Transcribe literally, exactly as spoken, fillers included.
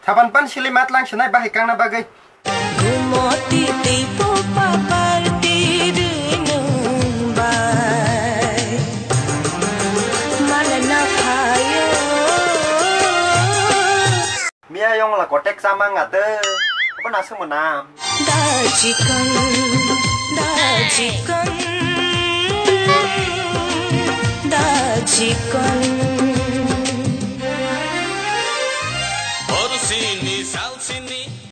Saban pan sili mat lang sinai bahai kangna bagwi. Gumoti tei popa party rwnung bai. Malana phayo. Miya yong la kotek chamang ate. Apa nasung menam? Da chikon, da chikon, da chikon. Hor sini sal sini.